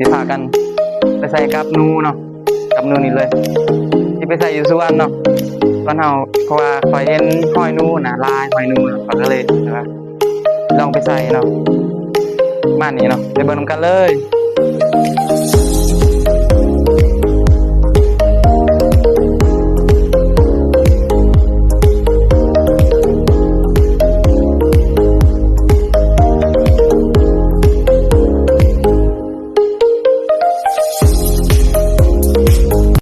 ຊິພາກັນໄປໃສ່ກັບໜູເນາະ ກັບໜູນີ້ເລີຍ ຊິໄປໃສ່ຢູ່ສວນເນາະ ສວນເຮົາ ເພາະວ່າຂ້ອຍເຫັນຮອຍໜູນະ ລາຍຮອຍໜູ ຂ້ອຍກໍເລີຍວ່າລອງໄປໃສ່ເນາະ ປະມານນີ້ເນາະ ໄປເບິ່ງນຳກັນເລີຍ.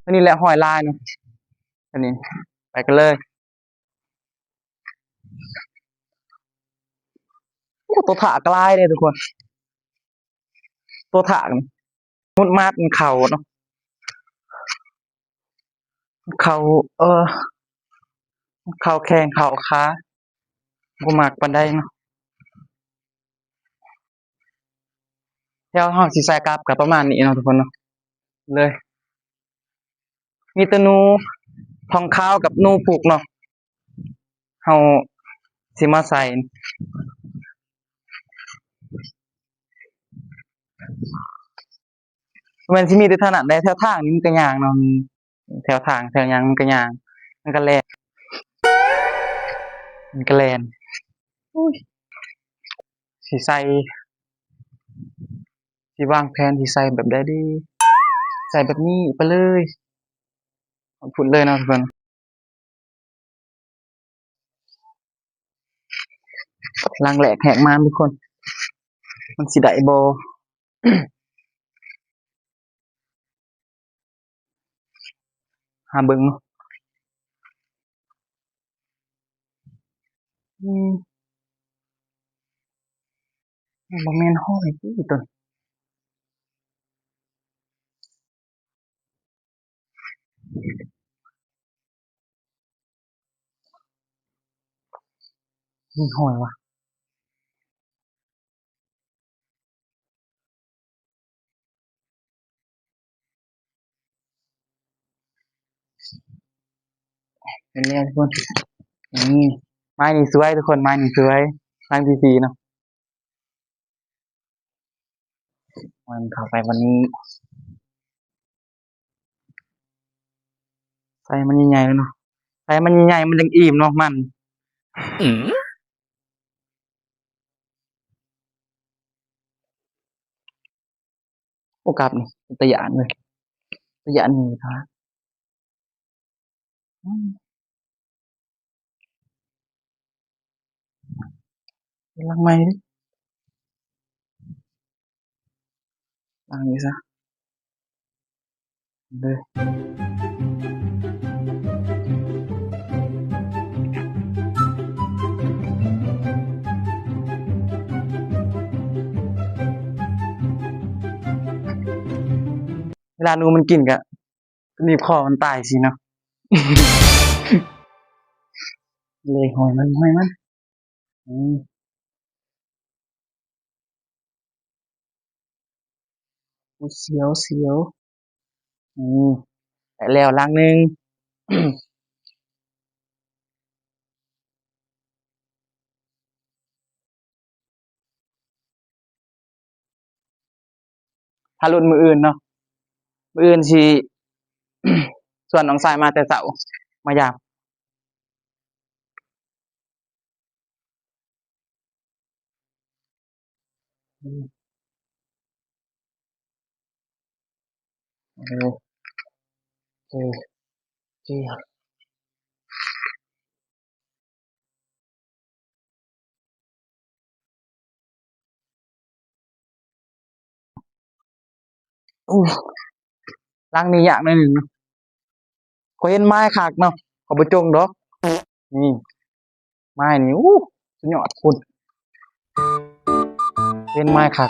ອັນນີ້ແຫຼະຮອຍລາຍເນາະ ອັນນີ້ ໄປກັນເລີຍ. ໂອ້ ຕົວຖາກຫຼາຍເດ້ທຸກຄົນ ຕົວຖາກນີ້ ໝຸດໝາດ ມັນເຂົ້າເນາະ ມັນເຂົ້າ ເອີ ມັນເຂົ້າແຂ້ງເຂົ້າຂາ ບໍ່ມັກປານໃດເນາະ. ແລ້ວເຮົາຊິໃສ່ກັບກໍປະມານນີ້ເນາະທຸກຄົນເນາະ ເລີຍ ມີແຕ່ໜູທອງຂາວກັບໜູພຸກເນາະ ເຮົາຊິມາໃສ່ ແມ່ນຊິມີແຕ່ເທົ່ານັ້ນແຫຼະ ແຖວທາງນີ້ມັນກໍຍ່າງເນາະ ແຖວທາງແຖວຫຍັງມັນກໍຍ່າງ ມັນກໍແລ່ນ ມັນກໍແລ່ນ ໂອ້ຍ ຊິໃສ່ ຊິວາງແຜນຊິໃສ່ແບບໃດດີ ໃສ່ແບບນີ້ໄປເລີຍ ພຸ້ນເລີຍເນາະທຸກຄົນ. ຫຼັງແຫຼກແຫກມານທຸກຄົນ ມັນຊິໄດ້ບໍ່ ຫາເບິ່ງເນາະ ອືມ ມັນບໍ່ແມ່ນຫອຍຕິຕົວນີ້. ມີຫອຍວະ ເຫັນແລ້ວທຸກຄົນ ນີ້ ໄມ້ນີ້ສວຍທຸກຄົນ ໄມ້ນີ້ສວຍ ຫຼັງທີສີ່ເນາະ. ມັນເຂົ້າໄປວັນນີ້ ໃສ່ມັນໃຫຍ່ໆເນາະ ໃສ່ມັນໃຫຍ່ໆ ມັນຈັ່ງອີ່ມເນາະ ມັນ ອືມ ໂອ້ ກັບນີ້ເປັນຕາຢ້ານເລີຍ ຕາຢ້ານນີ້ນະ. ອືມ ລັງໃໝ່ເດ້ ລັງນີ້ຊະ ເດີ ເວລາໜູມັນກິນກະ ໜີບຄໍມັນຕາຍຊີ້ເນາະ ເລີຍຫອຍມັນ ຫອຍມັນ ອືມ ໂອ້ຍ ສຽວ ສຽວ ອືມ ໄດ້ແລ້ວຫຼັງໜຶ່ງ. ຖ້າລຸ້ນມື້ອື່ນເນາະ ມື້ອື່ນຊິ ຊວນນ້ອງຊາຍມາແຕ່ເຊົ້າ ມາຢາມ. ໂອເຄ ໂອເຄ ໂອ້ ຫຼັງນີ້ຍາກໜ້ອຍໜຶ່ງເນາະ ຂ້ອຍເຫັນໄມ້ຄັກເນາະ ຂ້ອຍບໍ່ຈົ່ງດອກ ນີ້ ໄມ້ນີ້ ໂອ້ ສຸດຍອດພຸ້ນ ເຫັນໄມ້ຄັກ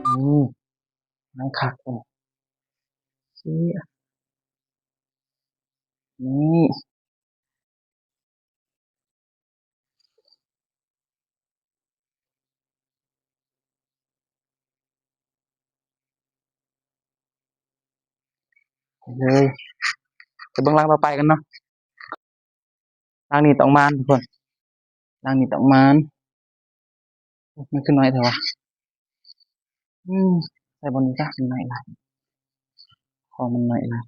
ອືມ ໄມ້ຄັກພຸ້ນ ເຊຍ ນີ້. ໄປເລີຍ ໄປເບິ່ງຫຼັງຕໍ່ໄປກັນເນາະ ຫຼັງນີ້ຕ້ອງມານທຸກຄົນ ຫຼັງນີ້ຕ້ອງມານ. ໂອ້ ມັນຄືນ້ອຍແທ້ວະ. ອືມ ໃສ່ບ່ອນນີ້ຊະ ມັນນ້ອຍຫຼາຍ ຂອງມັນນ້ອຍຫຼາຍ.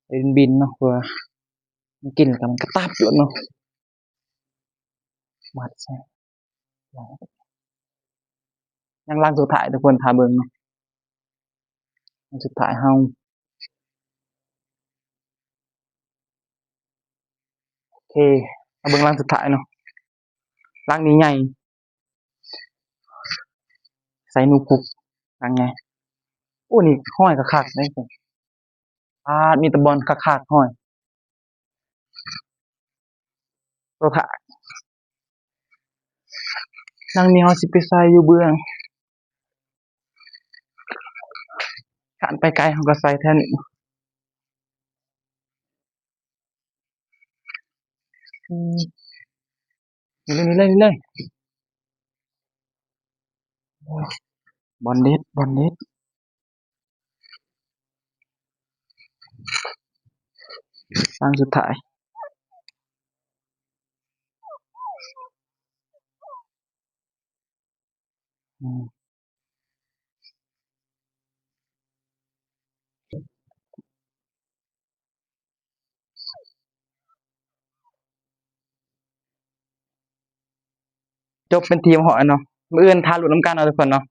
ໃສ່ບິນໆເນາະ ເພາະວ່າມັນກິນແລ້ວກໍມັນກະຕັບໂລດເນາະ. ມັດໃສ່ ຍັງຫຼັງສຸດທ້າຍທຸກຄົນ ຖ້າເບິ່ງເນາະ ຫຼັງສຸດທ້າຍເຮົາ. ໂອເຄ ມາເບິ່ງຫຼັງສຸດທ້າຍເນາະ. ຫຼັງນີ້ໃຫຍ່ ໃສ່ໜູພຸກ ຫຼັງໃຫຍ່. ໂອ້ ນີ້ຫ້ອຍຄັກໆເດ້. ປາດ ມີແຕ່ບ່ອນຄັກໆ ຫ້ອຍ. ໂຕທ້າຍ ຫຼັງນີ້ເຮົາຊິໄປໃສ່ຢູ່ເບື້ອງ ຄັນໄປໄກເຮົາກໍໃສ່ແຖວນີ້. ອືມ ນີ້ເລີຍ ນີ້ເລີຍ ນີ້ເລີຍ. ໂອ້ຍ ບ່ອນເດັດ ບ່ອນເດັດ. ຄັ້ງສຸດທ້າຍ. ອືມ ຈົບເປັນທີ່ຮຽບຮ້ອຍເນາະ. ມື້ອື່ນຖ້າລຸ້ນນຳກັນເນາະທຸກຄົນເນາະ.